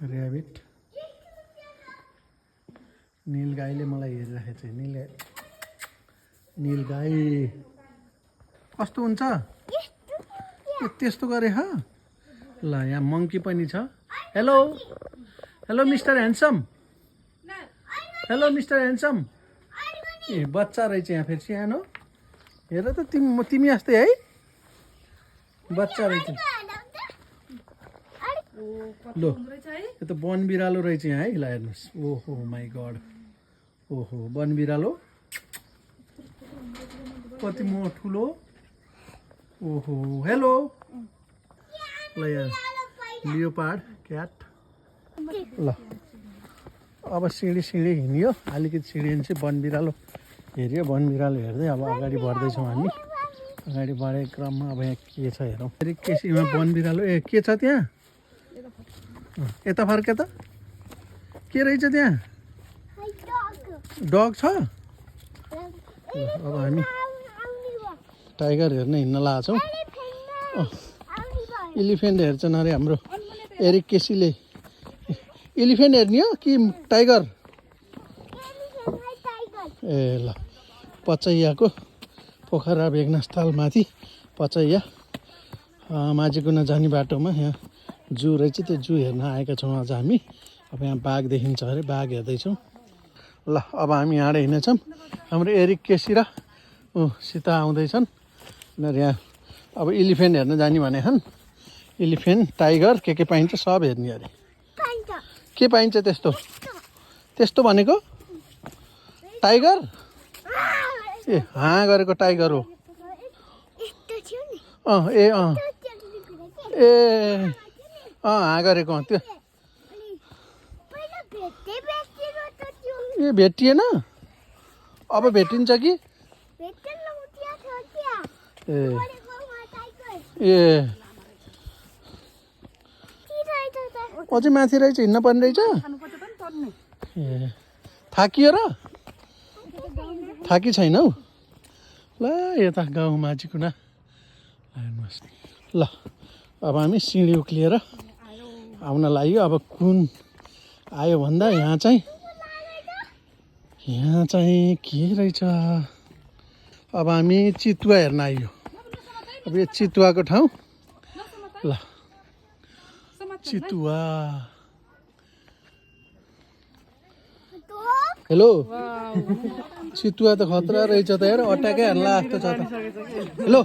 Rabbit नील गाईले मलाई हेरिराखेको छ। नील गाई कस्तो हुन्छ त्यस्तो गरे ह। ल यहाँ मङ्की पनि छ। Hello hello mister handsome, hello mister handsome. ए बच्चा रहेछ यहाँ फेरि सानो। हेर त तिमी जस्तै है, बच्चा रहेछ। लो यो त वन बिरालो रहेछ यहाँ है। ल हेर्नुहोस्, ओहो माई गड, ओहो वन बिरालो कति म ठुलो। ओहो हेलो। ल यहाँ लियोपार्ड क्याट। ल अब सिँढी हिँडियो, अलिकति सिँढी चाहिँ वन बिरालो हेऱ्यो। वन बिरालो हेर्दै अब अगाडि बढ्दैछौँ हामी। अगाडि बढेको क्रममा अब यहाँ के छ हेरौँ। फेरि केसीमा वन बिरालो ए के छ त्यहाँ? यता फर्के त के रहेछ त्यहाँ? डग छ। अब हामी टाइगर हेर्न हिँड्न लाग्छौँ। इलिफेन्ट हेर्छन् अरे हाम्रो एरिक केसीले। इलिफेन्ट हेर्ने हो कि टाइगर? ए ल पचैयाको पोखरा भेगनास्थलमाथि पचैया माझीकुना जाने बाटोमा यहाँ जू रहेछ। त्यो जू हेर्न आएका छौँ आज हामी। अब यहाँ बाघ देखिन्छ अरे, बाघ हेर्दैछौँ। ल अब हामी यहाँ हिँड्नेछौँ। हाम्रो एरिक केसी र सीता आउँदैछन्। उनीहरू यहाँ अब इलिफेन्ट हेर्न जाने भने छन्। इलिफेन्ट टाइगर के पाइन्छ सब हेर्ने अरे। के पाइन्छ त्यस्तो? त्यस्तो भनेको टाइगर? ए हाँ गरेको टाइगर हो। ए ए हाँ गरेको त्यो। ए भेटिएन, अब भेटिन्छ कि? ए ए अझै माथि रहेछ, हिँड्न पर्ने रहेछ। ए थाकियो र? थाकी छैन हौ। ल यता गाउँ माझीकुना हेर्नुहोस्। ल अब हामी सिँढी उक्लिएर आउन लाग्यो। अब कुन आयो भन्दा यहाँ चाहिँ के रहेछ? अब हामी चितुवा हेर्न आइयो। अब यो चितुवाको ठाउँ। ल चितुवा। हेलो चितुवा त खतरा रहेछ त यार, अट्याकै हाल्न लाग्दो छ त। हेलो